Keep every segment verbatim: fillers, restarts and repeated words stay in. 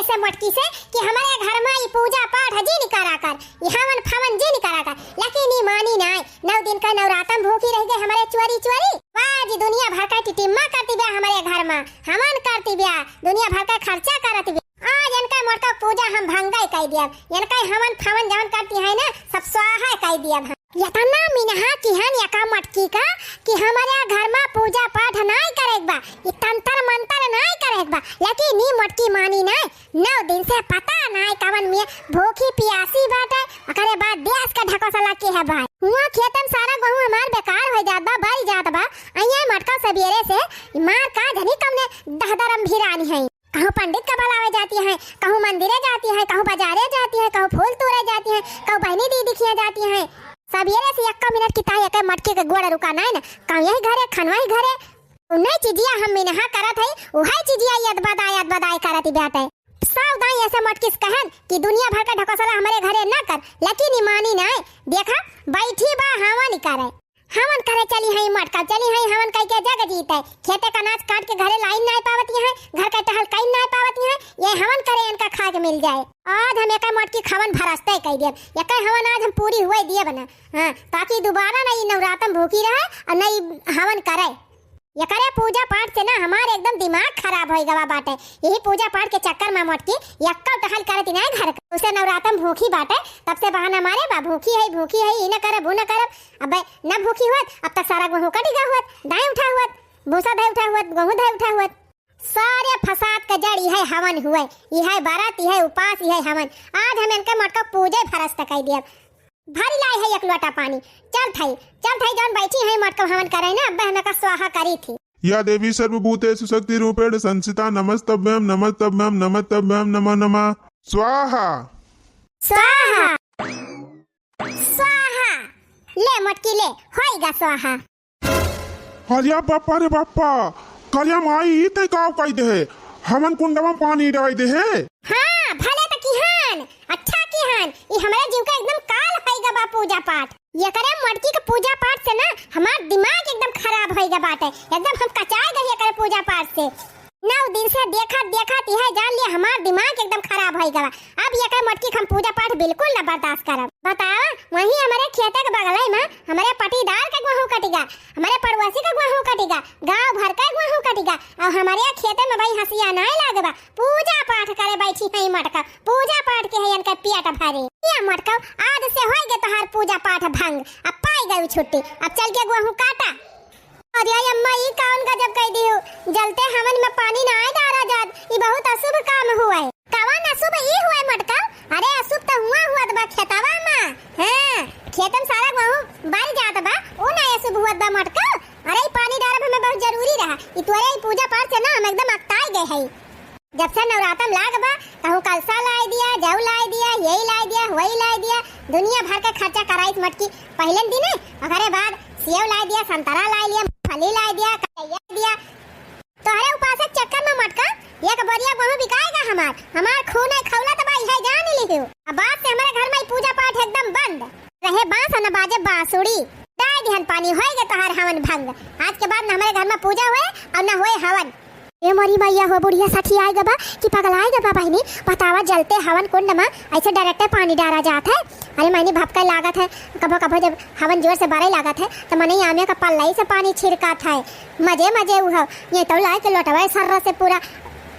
से मोटकी से कि हमरे घर मा ई पूजा पाठ जिन करा कर, ई हवन फवन जिन करा कर, लेकिन ई मानी नाय। नौ दिन का नवरातन भूखी रहि गए हमरे चोरी चोरी। आज दुनिया भर का टिटिम्मा करती बिया हमरे घर मा, हवन करती बिया, दुनिया भर का खर्चा करती बिया। आज इनका मोटका पूजा हम भंगई कई दियब, इनका हवन फवन जवन करती है ना, सब स्वाहा कई दियब हम। यतना मिनहा किहन यका मोटकी का कि हमरे घर मा पूजा पाठ नाय करेक बा, ई तंतर मंतर नाय करेक बा, लेकिन ई मोटकी मानी नाय। नौ दिन से पता नाय कवन में भूखी पियासी बाटे, ओकरे बाद देश के ढकोसला के है भाई। हुआ खेतन सारा गहूं हमार बेकार हो जात बा, बल जात बा, अइया मोटका सबेरे से मार का जनी कवने दहदरम भिरानी है। कहूँ पंडित का बुलावे जाती है, कहूँ मंदिरे जाती है, कहूँ बाजारे जाती है, कहूँ फूल तोड़े जाती है, कहूँ बहनी दीदी खिया जाती है। सबेरे से एक्का मिनट की ताई एके मोटकी के गोड़ रुका नाय ना, कहूँ यही घरे, खनवा ही घरे। उन्हें चिजिया हम मिनहा करत है, उहे चिजिया यद बदाय, यद बदाय करत ही बाटे। सावधान ऐसे मोटकी से कहन कि दुनिया भर का ढकोसला हमरे घरे ना कर, लेकिन ई मानी नाय। देखा, बैठी बा हवन करे। हवन करे चली हई मोटका, चली हई हवन कई के जग जीते। खेते का अनाज काट के घरे लाइन नाय पावती है, घर का टहल कई नाय पावती है, ये हवन करे इनका खाए के मिल जाए। आज हम एका मोटकी खवन भरस्ते कई दियब, एका हवन आज हम पूरी हुए दियब ना। हाँ, ताकि दोबारा ना ई नवरातन भूखी रहे और ना ई हवन करे। एकरे पूजा पाठ से ना हमार एकदम दिमाग खराब होई गवा बाटे। यही पूजा पाठ के चक्कर में मोटकी यक्का टहल करती नाय घर का। उसे नवरातन भूखी बाटे, तब से बहाना मारे बा, भूखी है, भूखी है, ई न करब, ऊ न करब। अबे न भूखी होत, अब तक सारा गेहूं कटिगा होत, दाएं उठा होत, भूसा धै उठा होत, गेहूं धै उठा होत। सारे फसाद का जड़ इहे हवन हुए, इहे बरत, इहे उपास, इहे हवन। आज हम इनके मोटका पूजे फरस तकाई दियब। भरी लाई है एक लोटा पानी। चल थई, चल थई, जौन बैठी है मोटका हवन करे ना, अब्बे हमें का स्वाहा करी थी। या देवी सर्वभूतेषु शक्ति रूपेण संस्थिता नमस्तभ्यम नमस्तभ्यम नमस्तभ्यम नमः नमः। स्वाहा। स्वाहा। स्वाहा। ले मोटकी ले, होइगा स्वाहा। अरे बापा रे बापा, करिया माई ई तै काव कई दे है, हवन कुंडवा पानी डाई दे है। हाँ, भले त किहान, अच्छा किहान, ई हमरे जीव का एकदम काल होइगा बा पूजा पाठ। एकरे मोटकी के पूजा पाठ से ना हमार दिमाग एकदम खराब होइगा बाटे, एकदम हम कचाए गए एकरे पूजा पाठ से। नौ दिन से देखत देखत यह जान लिया हमार दिमाग एकदम खराब होइगा बा। अब एकरे मोटकी के हम पूजा पाठ बिल्कुल ना बर्दाश्त करब। बतावा, वहीं हमरे खेते के बगले में हमरे पटीदार के गेहूं कटिगा, हमरे पड़ोसी के गेहूं कटिगा, गांव भर के गेहूं कटिगा, और हमरे खेते में भाई हंसिया नाय लागे बा। पूजा पाठ करे बैठी है मोटका, पूजा पाठ के है इनके पेट भरे। ये मोटका, आज से होइगे तोहार पूजा पाठ भंग, अब पाई गई छुट्टी, अब चल के गेहूं काटा। अरे अम्मा, ई कौन गजब कह दिहु? जलते हवन में पानी नाय डारा जात, ई बहुत अशुभ काम हुआ है। कवन अशुभ ई हुआ है मोटका? अरे अशुभ तो हुआ हुआ बा खेतवा में। हाँ, खेत में सारा गेहूं बल जात बा, ऊ ना अशुभ हुआ बा मोटका। अरे ई पानी डारब हमें बहुत जरूरी रहा, ई तोरे ई पूजा पाठ से ना हम एकदम अकताई गए है। जब से नवरातन लाग बा, कहूँ कलसा लाई दिया, जौ लाई दिया, यही लाई दिया, वही लाई दिया, दुनिया भर के खर्चा कराई मोटकी। पहले दिने, ओकरे बाद सेव लाई दिया, संतरा लाई लिया, फली लाई दिया, कटैया दिया। तोहरे उपास के चक्कर में मोटका, एक बोरिया गेहूं बिकाएगा हमार, हमार खून है खौलत बा, इहे जान लिहियो। अब बाद से हमारे घर में ई पूजा पाठ एकदम बंद। रहे बांस न बाजे बांसुरी। डाय दिहन पानी होइगे तोहार हवन भंग। आज के बाद न हमरे घर में पूजा होए और न होए हवन। ए मोरी मैया हो, बुढ़िया सठियाए गबा कि पगलाए गबा बहिनी। बतावा, जलते हवन कुंड में ऐसे डायरेक्ट पानी डारा जात है। अरे मैंने भपका लागत है, कभो कभो जब हवन जोर से बरे लागत है तो मने आमे का पल्लाई से पानी छिड़कात है। मजे मजे उहो, ये तो लाए के लोटवा सर्रा से पूरा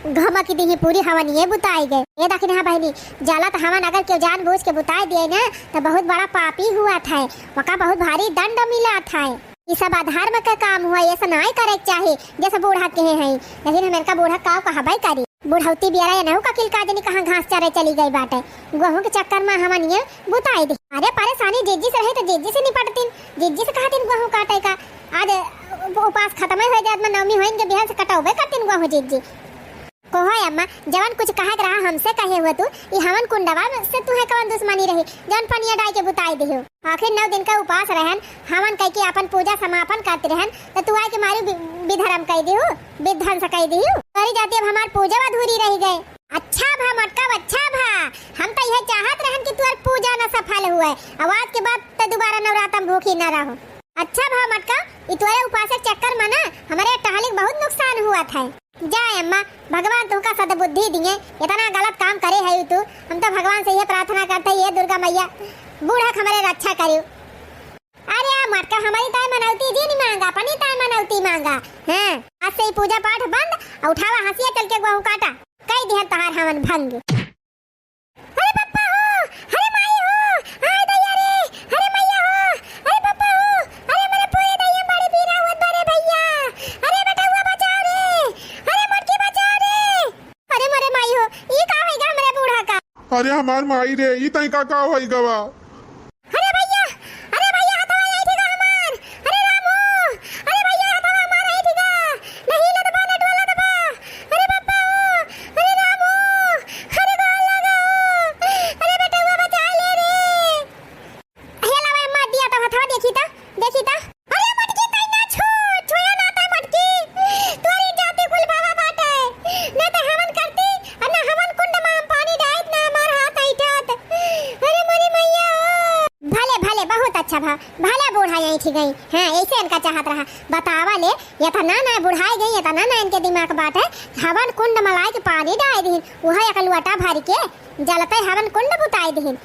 घमक दीही, पूरी हवन ये बुताई गए। ये दखिन हाँ बहिनी, जलत हवन अगर केहू जानबूझ के बुताई दिए ना, तो बहुत बड़ा पापी हुआ था, वका बहुत भारी दंड मिला था। ई सब अधर्म के काम हुआ, ऐसा नाय करे के चाही, जैसे बूढ़ा कहे हैं। लेकिन हम इनका बूढ़ा का कहबे करी, बुढ़ौती बियारा एनहू का किल का जनी कहाँ घास चरे चली गई बाटे, गेहूं के चक्कर में हवन ये बुताई दी। अरे परेशानी जिज्जी से रहे तो जिज्जी से निपटतीन, जिज्जी से कहतीन गेहूं काटे का। आज उप-, उपास खत्म हो जात में नवमी होइन के बिहान से कटौबे करतीन गेहूं जिज्जी। कहो अम्मा, जवन कुछ कहे के रहा हमसे कहे हुआ तू, ई हवन कुंडवा में से तुहे कवन दुश्मनी रही, जवन पनिया डाई के बुताई दिहो। आखिर नौ दिन का उपास रहन, हवन कह के अपन पूजा समापन करते रहन, तो तू आए के मारी बि-, बिधर्म कह दिहो, विध्वंस कह दिहो। तोरी जाती अब हमार पूजा अधूरी रह गए। अच्छा भा मोटका, अच्छा भा, हम तो यह चाहत रहन कि तुअर पूजा न सफल हुए, अब आज के बाद तो दोबारा नवरातम भूखी न रहो। अच्छा भा मोटका, ई तोरे उपास के चक्कर में ना हमरे टहलिक बहुत नुकसान हुआ था। जा अम्मा, भगवान तुहका सद्बुद्धि दिए, इतना गलत काम करे है तू। हम तो भगवान से ये प्रार्थना करते हैं, ये दुर्गा मैया, बूढ़ा क हमरे रक्षा करियो। अरे आ मटका, हमारी ताई मनौती जिन मांगा, अपनी ताई मनौती मांगा। हाँ, आज से ही पूजा पाठ बंद, और उठावा हंसिया चल के गोहूं काटा, कई दिहन तहार हवन भंग। अरे पप्पा हो, अरे माई हो, आय दैया रे, अरे मैया हो, अरे पप्पा हो, अरे मेरे पूरे दैया बड़ी पीरा हुआ बा रे भैया, अरे बेटौआ बचाओ रे, अरे मटकी बचाओ रे। अरे मोरे माई हो, ई का होइगा हमरे बूढ़ा का? अरे हमार माई रे, ई तई का, का होइगा बा? अरे भैया, अरे भैया, हथवा आई ठीक हमार। अरे राम हो, अरे भैया, हथवा हमार आई ठीक। नहीं लदबा, नटवा लदबा। अरे बापा हो, अरे राम हो, अरे गोल लगा। अरे बेटवा बचा ले रे। हे लावा अम्मा, दिया तो हथवा देखी ता, देखी ता। अरे मटकी तई ना छू, छुया ना ता मटकी। तोरी जाति कुल बाबा बाटे। ना तो हवन करती, और ना हवन कुंड में हम पानी डाइत, ना हमार हाथ ऐठत। अरे मोरी मैया हो। भले, भले, बहुत अच्छा भा, भला बूढ़ा ऐठी गई। हाँ, ऐसे इनका चाहत रहा। बतावा ले, इतना ना बुढ़ाई गई, इतना ना इनके दिमाग बाटे। हवन कुंड में लाइके पानी डाल दीन, वह एक लोटा भर के जलते हवन कुंड बुताई दीन।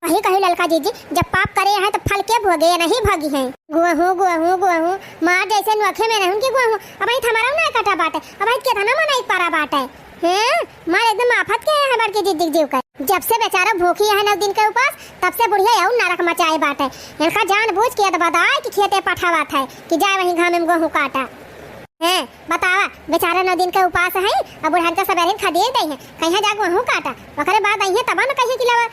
वही कही ललका जीजी, जब पाप करे हैं तो फल के भोगे, या नहीं भोगी हैं। गोहूँ, गोहूँ, गोहूँ, मार जैसे नोखे में रहूं कि गोहूँ। अब आई हमारा ना कटा बाटे, अब आई कितना मनाई पारा बाटे। हैं? मार एकदम आफत के है बड़की जिज्जी के जीव का। जब से बेचारा भूखी है नौ दिन के उपास, तब से बुढ़िया अउर नरक मचाए बाटे। इनका जानबूझ के अदबदाय कि खेते पठावत है कि जाए वहीं घामे में गोहूँ काटा। हैं? बतावा, बेचारा नौ दिन के उपास है, अब बुढ़न का सबेरे खदेड़ दई है, कहिया जा गोहूँ काटा, ओकरे बाद अइहे तब न कहिए कि लवा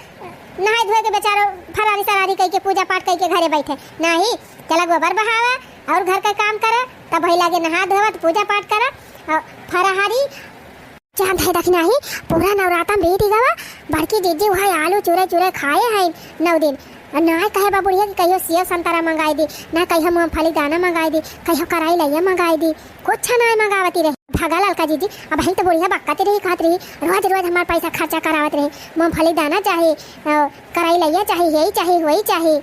नहाए धोए के बेचारो फरारी सरारी कई के पूजा पाठ कई के घरे बैठे। नहीं, चला गोबर बहावा अउर घर का काम करा, तब भाई लागे नहा धोवा तो पूजा पाठ करा अउर फराहारी चांद है दखिना ही, पूरा नवरातम बीत गवा। बड़की जीजी वहाँ आलू चूरे चूरे खाए हैं नौ दिन। और ना कहे बा बुढ़िया कि कहियो सेव संतरा मंगाई दी, ना कहियो मूंगफली दाना मंगाई दी, कहियो कराई लइया मंगाई दी, कुछ ना मंगावती रही। भगा ललका जीजी, अब ही तो बुढ़िया बक्कत रही, कहत रही, "रोज रोज हमार पैसा खर्चा करावत रही, मूंगफली दाना चाही, अ, कराई लइया चाही, यही चाही, वही चाही।"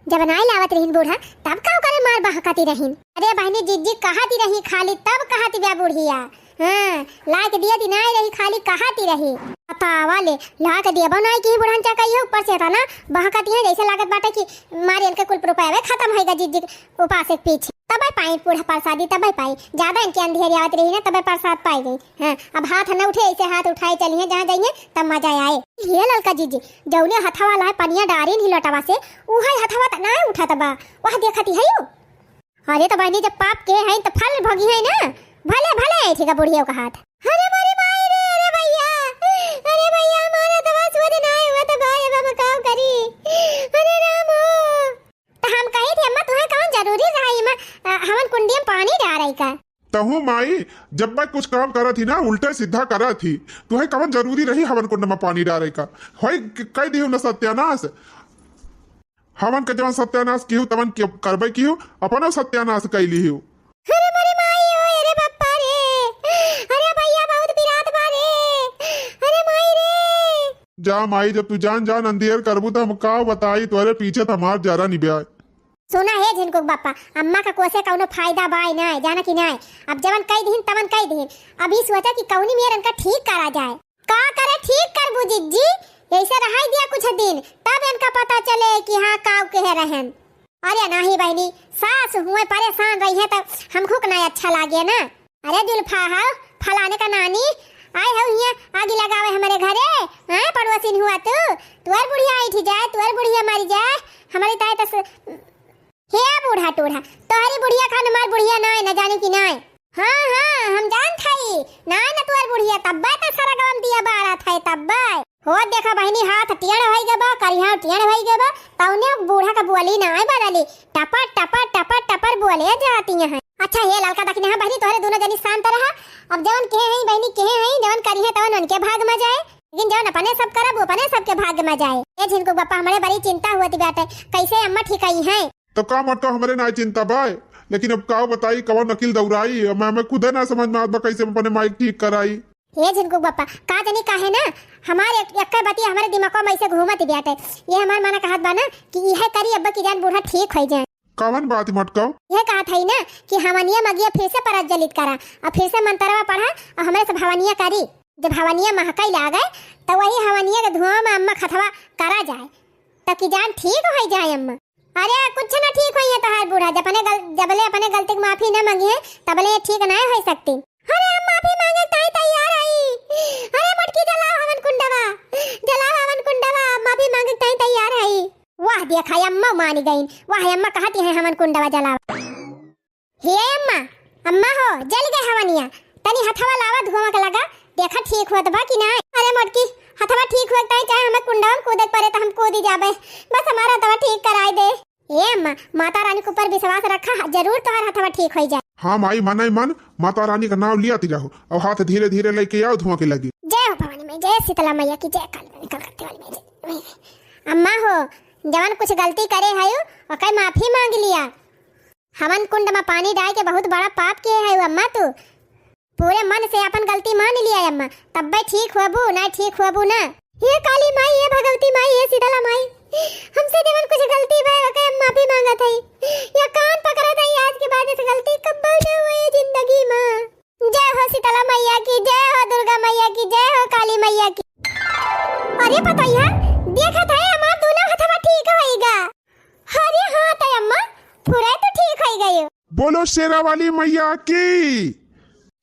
जब नाय लावत रहिन बूढ़ा, तब का ओकरे मार बहकती रहिन? अरे बहिनी, जिज्जी कहती रही खाली, तब कहती बा बुढ़िया। हाँ, लाइके दिया दी नाय रही, खाली कहती रही। बतावा ले, लाइके दिया बनाई की बुढ़न चा कहियो, ऊपर से इतना बहकती है, जैसे लागत बाटे कि मारे इनके कुल रुपया खत्म होइगा जिज्जी के उपास के पीछे। तबे पाई बूढ़ा प्रसादी, तबे पाई। ज्यादा इनके अंधेरी आवत रही ना, तबे प्रसाद पाई गई। हाँ, अब हाथ न उठे, ऐसे हाथ उठाए चलिए जहाँ जाइए, तब मजा आए। ये ललका जीजी, जौने हथवा लाए पनिया डारिन ही लोटवा से, उहे हथवा त नाय उठत बा, वह देखती है यू। अरे तो बहिनी, जब पाप के हैं तो फल भोगी है ना, भले भले, ठीक है, बुढ़िया का हाथ। अरे मोरी माई रे, अरे भैया, अरे भैया, हमारा तो बस वो दिन आए हुआ तो भाई, अब हम का करी? अरे राम हो। तो हम कही थी, "अम्मा, तुम्हें कौन जरूरी रहा इमा, अ, हवन कुंडी में पानी डारे का?" तहु माई, जब मैं कुछ काम करत ही ना, उल्टा सीधा करत ही, तुहे कवन जरूरी रही हवन कुंड में पानी डारे का? होई क-, कह दियो न सत्यानाश। हवन के जवन सत्यानाश किहु, तवन के करबे किहु, अपनो सत्यानाश कैली हु। अरे मोरे माई हो, अरे बापा रे, अरे भैया बहुत बिरात बा रे, अरे माई रे। जा माई, जब तू जान जान अंधियर करबू, त हम का बताई, तोरे पीछे त हमार जरा निब्याय। सुना हे झिनकुक बापा, अम्मा का कोसे कौनो फायदा बाय नाय, जाना कि नाय? अब जवन कई दिहिन तवन कई दिहिन। अब ई सोचा कि कौनी मेर इनका ठीक करा जाए। का करे ठीक करबू जिज्जी? ऐसे रहाई दिया कुछ दिन, तब इनका पता चले कि हाँ काव के रहन। अरे नाही बहिनी, सास हुए परेशान रही है तब हमको के नाय अच्छा लागे ना। अरे जुल्फा, हाँ, फलाने का नानी, आए हो हियाँ आगी लगावे हमरे घरे, हाँ, पड़ोसिन हुआ तू, तुअर बुढ़िया ऐठी जाए, तुअर बुढ़िया मरी जाए, हमरी ताई तस, हे बूढ़ा टूढ़ा, तोहरी बुढ़िया खान हमार बुढ़िया नाय, न जानी कि नाय। हाँ, हाँ, हम जानत हई, नाय न तुअर बुढ़िया, तब्बे त सरगवा में दिया बारत है, तब्बे। हो देखा बहिनी, हाथ टेढ़ होई गबा, करिहा टेढ़ होई गबा, तौने बूढ़ा का बोली नाय बदली, टपर, टपर, टपर, टपर बोले जाती हैं। अच्छा, हे ललका दखिना, हाँ बहिनी, तोहरे दोनों जनी शांत रहा। अब जवन कहे हैं बहिनी, कहे हैं, जवन करी है तवन उनके भाग में जाए, लेकिन जवन अपने सब करब, वो अपने सबके भाग में जाए। ए झिनकू बापा, हमरे बड़ी चिंता होती बाटे, कैसे अम्मा ठीक आई हैं? तो का मटका हमरे ना चिंता बाय, लेकिन अब का बताई, कवन नकिल दौराई, मैं, मैं खुदे ना समझ में आवत बा, कैसे हम अपने माइक ठीक कराई। ए झिनकू बापा, का जनी काहे ना, हमारे एक, एक बतिया हमारे दिमागवा में ऐसे घूमत बाटे। ये हमार मन कहत बा ना कि इहे करी, अब की जान बूढ़ा ठीक होई जाए। कवन बात मटकाऊ? यह कहत हई ना कि हवनिया मगिया फिर से प्रज्वलित करा और फिर से मंतरवा पढ़ा और हमरे से हवनिया करी। जब हवनिया महकई लागे, त वही हवनिया के धुआं में अम्मा क हथवा करा जाए, त कि जान ठीक होइ जाए अम्मा। अरे कुछ ना ठीक होइहैं तोहार बूढ़ा, जब अपने गल-, जबले अपने गलती क माफी ना मंगिहैं, तबले ये ठीक नाहीं होइ सकतीं। अरे हम माफी मांगे ताईं तैयार हई। अरे मोटकी जलाओ हवन कुंडवा, जलाओ हवन कुंडवा, माफी मांगे ताईं तैयार हई। वाह देखा अम्मा मानी गईं, वाह अम्मा कहती हैं हवन कुंडवा जलावा। हे अम्मा, अम्मा हो, जल गए हवनिया, तनी हथवा लावा धुआं के लगा, देखा ठीक होत बा कि नाहीं। अरे मोटकी, हथवा ठीक होत ताईं चाहे हमें कुंडवा में कूदे के परे त हम कूदी जाबे, बस हमारा हथवा ठीक कराई दे। ए अम्मा, माता रानी के ऊपर विश्वास रखा, जरूर तोहार हथवा ठीक होइ जाए। हाँ माई, मनई मन माता रानी क नाव लियाती रहो और हाथ धीरे धीरे लइके आओ धुआं के लगे। जय हो भवानी माई, जय शीतला मैया की, जय काली रानी कलकत्ते वाली माई, जय। अम्मा हो, जवन कुछ गलती करे हयू, ओकर माफी मांग लिया। हवन कुंड में पानी डाल के बहुत बड़ा पाप किहे हयू अम्मा तू। पूरे मन से अपन गलती मान लिया अम्मा, तब्बे ठीक होबू, नाहीं ठीक होबू ना। हे काली माई, हे भगवती माई, हे शीतला माई, हमसे जवन कुछ गलती भय ओके हम माफी मांगत हई। या कान पकड़त हई, आज के बाद ऐसे गलती कब्बो ना होए जिंदगी में। जय हो शीतला मैया की, जय हो दुर्गा मैया की, जय हो काली मैया की। अरे पतोहिया, देखत है हमार दोनों हथवा ठीक होइगा। अरे हाँ त अम्मा, फुराई तो ठीक होइ गयो। बोलो शेरा वाली मैया की।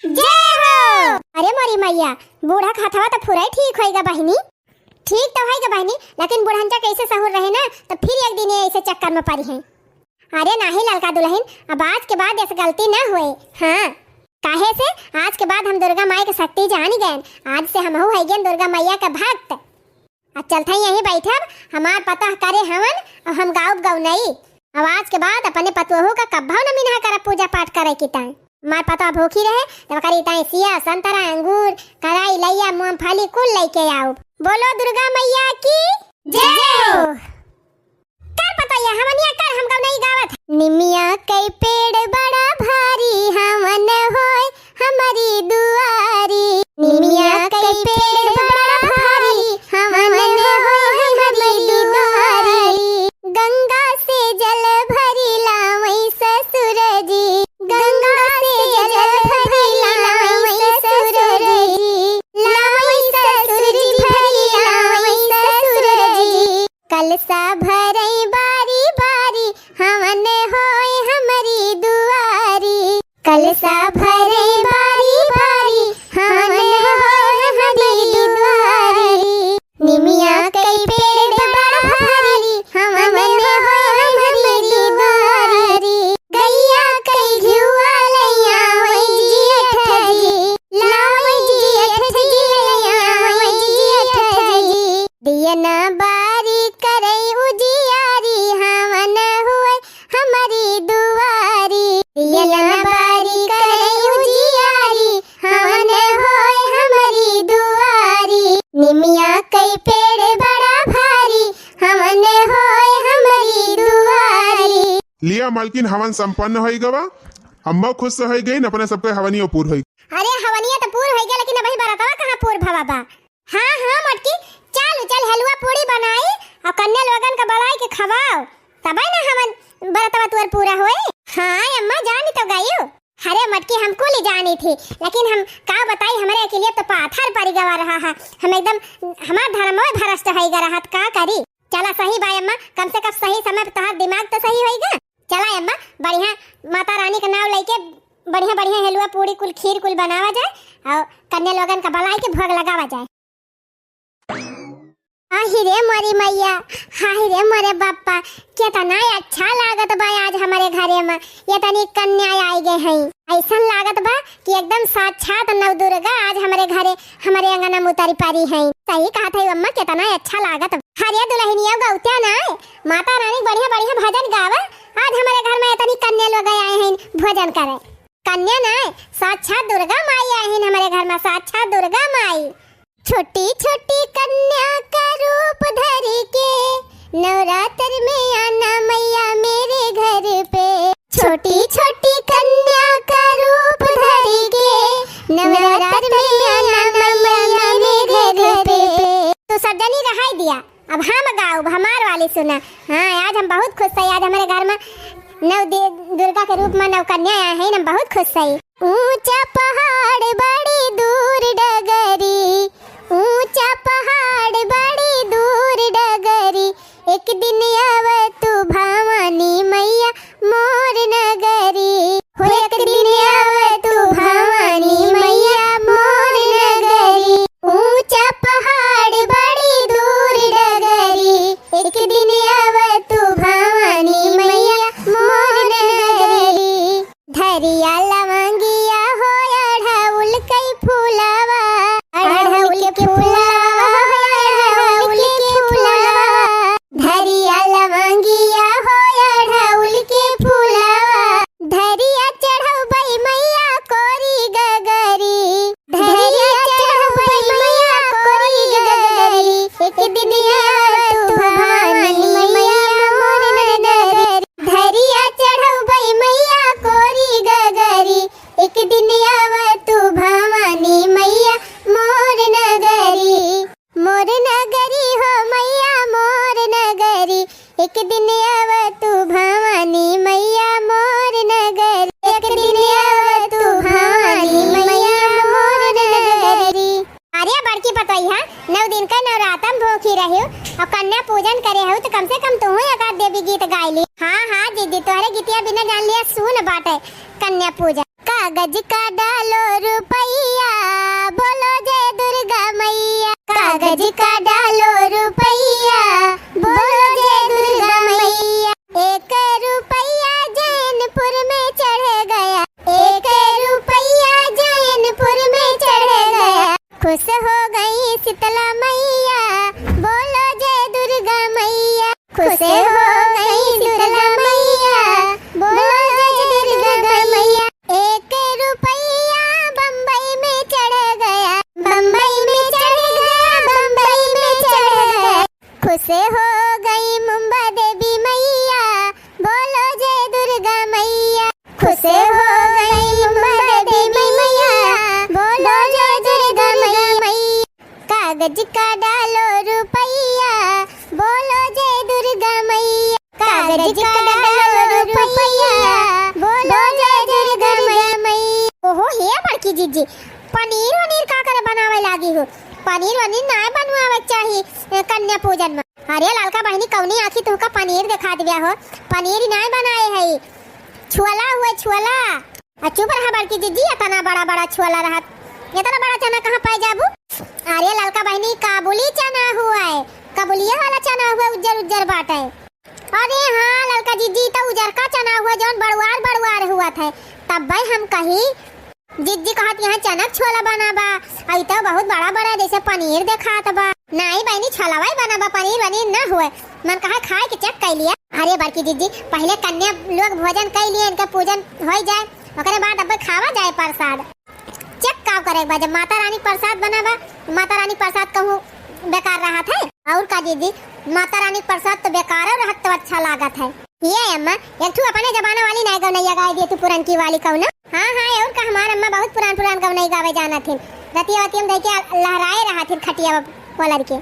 जय हो। अरे मोरी मैया, बूढ़ा क हथवा त फुराई ठीक होइगा बहिनी। ठीक त होइगा बहिनी, लेकिन बुढ़नचा कैसे सहूर रहे ना, त फिर एक दिन ये ऐसे चक्कर में परी हैं। अरे नाहीं ललका दुलहिन, अब आज के बाद ऐसे गलती ना होए। हाँ, काहे से आज के बाद हम दुर्गा माई क शक्ति जानी गएन। आज से हमहू होइ गएन दुर्गा मैया क भक्त। अब चलत हई यहीं बैठब, हमार पतोह करे हवन और हम गाउब गउनई। अब आज के बाद अपने पतोहू क कब्बो न मिनहा करब पूजा पाठ करे की ताईं। हमार पतोह भूखी रहे, तब करी ताईं सिया, संतरा, अंगूर, कराई, लइया, मूंगफली कुल लइके आउब। बोलो दुर्गा मैया की जय हो। कर पतोहिया, हवनिया कर, हम गउनई गावत। निमिया कई पेड़ बड़ा भारी, हवन होए हमरी दुआरी। निमिया कई पेड़ बड़ा भारी, हवन होए हमरी दुआरी। गंगा से जल भरी लावई ससुर जी, गंगा से जल भरी लावई ससुर जी, लावई ससुर जी भरी लावई ससुर जी। कलसा भरई बारी बारी, हवन होए हमरी दुआरी। कलसा भरई बारी बारी, हवन होए हमरी दुआरी। निमिया कई पेड़ बड़ा भारी, हवन होए हमरी दुआरी। गइया कई घिउवा लइया वई जी अठ जी, लावई जी अठ जी लइया वई जी अठ जी। दियना बारी करई उजियारी, हवन होए हमरी दुआरी। दियना बारी करई उजियारी, हवन होए हमरी दुआरी। निमिया कई पेड़ बड़ा भारी, हवन होए हमरी दुआरी। लिया मालकिन, हवन संपन्न होई गवा। अम्मा खुश होई गईन, अपने सबके हवनियो पूर होई। अरे हवनिया त पूर होई गया, लेकिन अबही बरतवा कहाँ पूर भवा बा? हाँ, हाँ, मोटकी, चल, चल, हलवा पूड़ी बनाई और कन्या लोगन का बुलाई के खवाओ, तबे ना हवन बरतवा तुअर पूरा होई। हाँ, अम्मा, जानी तो गयू। अरे मोटकी, हम कुली जानी थी, लेकिन हम का बताई, हमरे अकेले तो पाथर पड़ी गवा रहा है। हम एकदम, हमार धर्म में भ्रष्ट है गा रहत, का करी? चला, सही बा अम्मा, कम से कम सही समय पे तोहार दिमाग तो सही होई गा। चला अम्मा, बढ़िया माता रानी का नाव लेके बढ़िया बढ़िया हलवा पूड़ी कुल, खीर कुल बनावा जाए और कन्या लोगन का बुलाई के भोग लगावा जाए। आही रे मोरी मैया, हाय रे मोरे बापा, केतना अच्छा लागत बा आज हमरे घरे में। ये तनी कन्या आई गए हैं, ऐसन लागत बा कि एकदम साक्षात नवदुर्गा आज हमरे घरे, हमरे अंगना में उतरी परी हैं। सही कहत है अम्मा, केतना अच्छा लागत बा। अरे दुलहिनिया गौत्या ना, माता रानी बढ़िया बढ़िया भजन गावा। आज हमरे घर में इतनी कन्या लोग आए हैं भोजन करे। कन्या ना, साक्षात दुर्गा माई आए हैं हमरे घर में, साक्षात दुर्गा माई। छोटी छोटी कन्या का रूप धर के नवरात्र में आना मैया मेरे घर पे। छोटी छोटी कन्या का रूप धर के नवरात्र में आना मैया मेरे घर पे। तो सब जनी रहाई दिया, अब हम गाउब, हमार वाली सुना। हाँ, आज हम बहुत खुश है, आज हमरे घर में नौ दे-, दुर्गा के रूप में नौ कन्या आए हैं, हम बहुत खुश हई। ऊंचा पहाड़ बड़ी दूर डगरी, ऊंचा पहाड़ बड़ी दूर डगरी, एक दिन आव तू भवानी मैया मोर नगरी। हो एक दिन आव तू भवानी मैया मोर नगरी। ऊंचा पहाड़ बड़ी दूर डगरी, एक दिन आव तू भवानी मैया मोर नगरी। धरिया लवंगिया हो अढ़उल के फूलवा, अढ़उल के फूलवा, अढ़उल के फूलवा। धरिया लवंगिया हो अढ़उल के फूलवा, धरिया चढ़उबई मैया कोरी गगरी। धरिया चढ़उबई मैया कोरी गगरी, एक दिन आव तू भवानी मैया मोर नगरी। धरिया चढ़उबई मैया कोरी गगरी, एक दिन आव तू भवानी मैया मोर नगरी। मोर नगरी हो मैया मोर नगरी, एक दिन आव तू भवानी मैया मोर नगरी, एक दिन आव तू भवानी मैया मोर नगरी। अरे बड़की पतोहिया, नौ दिन का नवरातम भूखी रह्यू और कन्या पूजन करे हऊ, तो कम से कम तू एक आध देवी गीत गाय ली। हाँ, हाँ दीदी, तोहरे गीतिया बिना जान लिया सुन बाटे कन्या पूजन। कागज का डालो रुपैया, बोलो जय दुर्गा मैया। कागज का डालो रुपैया, बोलो जय दुर्गा मैया। एक रुपैया जैनपुर में चढ़ गया, एक रुपैया जैनपुर में चढ़ गया। खुश हो गई शीतला मैया, बोलो जय दुर्गा मैया। खुश हो गई शीतला मैया, बोलो जय दुर्गा मैया। एक रुपैया बम्बई में चढ़ गया, बम्बई में चढ़ गया, बम्बई में चढ़ गया। खुश हो गई मुंबा देवी मैया, बोलो जय दुर्गा मैया। खुश हो गई मुंबा देवी मैया, बोलो जय दुर्गा मैया। कागज का डालो रुपैया, बोलो जय दुर्गा मैया। कागज का डालो रुपैया, बोलो जय दुर्गा मैया। ओहो हे बड़की जीजी, पनीर वनीर का करे बनावे लागी हो? पनीर वनीर नाय बनवावे चाही, ए, कन्या पूजन में। अरे ललका बहिनी, कौनी आँखी तुहका पनीर देखात बिया हो? पनीर नाय बनाए है, छोला हुए, छोला। आ चुप रहा बड़की जीजी, इतना बड़ा बड़ा छोला रहत, इतना बड़ा चना कहाँ पाए जाबू? अरे ललका बहिनी, काबुली चना हुआ है, काबुलिया वाला चना हुआ, उज्जर उज्जर बाटे। अरे हाँ ललका जीजी, तो उजरका चना हुआ, जौन बड़ुआर बड़ुआर हुआ थे, तब भाई हम कही जीजी कहत यहाँ चनक छोला बना बा, अई तो बहुत बड़ा बड़ा जैसे पनीर देखात बा। नाई बहिनी, छोलवा ही बना बा, पनीर वनीर ना हुए। मन कहा खाए के चेक कर लिया। अरे बड़की जीजी, पहले कन्या लोग भोजन कर लिए, इनका पूजन हो जाए, ओकरे बाद अब खावा जाए प्रसाद। चेक का करे बा, जब माता रानी के प्रसाद बना बा, माता रानी के प्रसाद कहूँ बेकार रहत है? और का जीजी, माता रानी के प्रसाद तो बेकार रहत तो अच्छा लागत है। ये अम्मा, एक ठू अपने जमाना वाली नया गवनैया गाय दिए तू पुरनकी वाली कौनो। हाँ, हाँ, और का हमार अम्मा बहुत पुरान पुरान गवनई गावे जानत हिन। रतिया वतिया में धइके लहराए रहत हिन खटिया पलर के।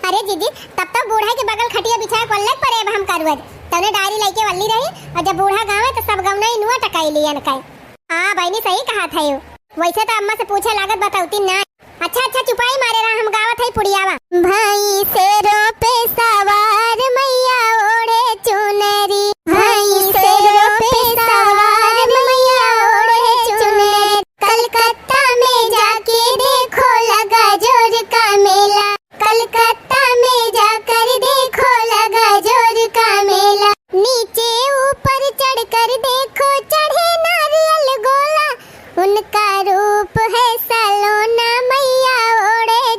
अरे जीजी, तब तो बूढ़ा के बगल खटिया बिछाए पल्ले परे अब हम करुअज। तउने डायरी लइके वल्ली रही और जब बूढ़ा गावे तो सब गवनई नुआ टकाई लियन कहे। हाँ बहिनी, सही कहा था यू। वैसे तो अम्मा से पूछे लागत बतौती ना। अच्छा, अच्छा, चुपाई मारे रहा, हम गावत हई पुड़ियावा। भैंसेरो पे सवार मैया ओढ़े चुनरी, भैंसेरो पे सवार मैया ओढ़े चुनरी। कलकत्ता में जाके देखो लगा जोर का मेला, कलकत्ता में जाकर देखो लगा जोर का मेला। नीचे ऊपर चढ़कर देखो चढ़े नारियल गोला, उनका रूप है सलोना मैया ओढ़े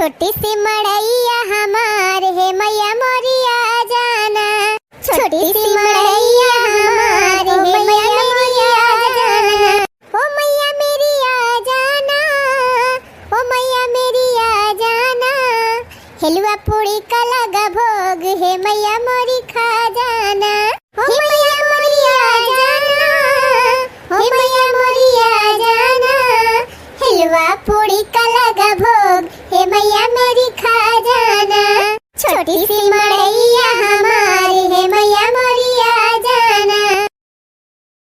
छोटी सी मड़ैया हमार, हे मैया मोरी आ जाना। छोटी सी मड़ैया हमार, हे मैया मोरी आ जाना। ओ मैया मेरी आ जाना, ओ मैया मेरी आ जाना। हलवा पूड़ी का लगा भोग, हे मैया मोरी खा जाना। ओ मैया मोरी आ जाना, ओ मैया मोरी आ जाना। हलवा पूड़ी का लगा भोग, हे मैया मोरी खा जाना। छोटी सी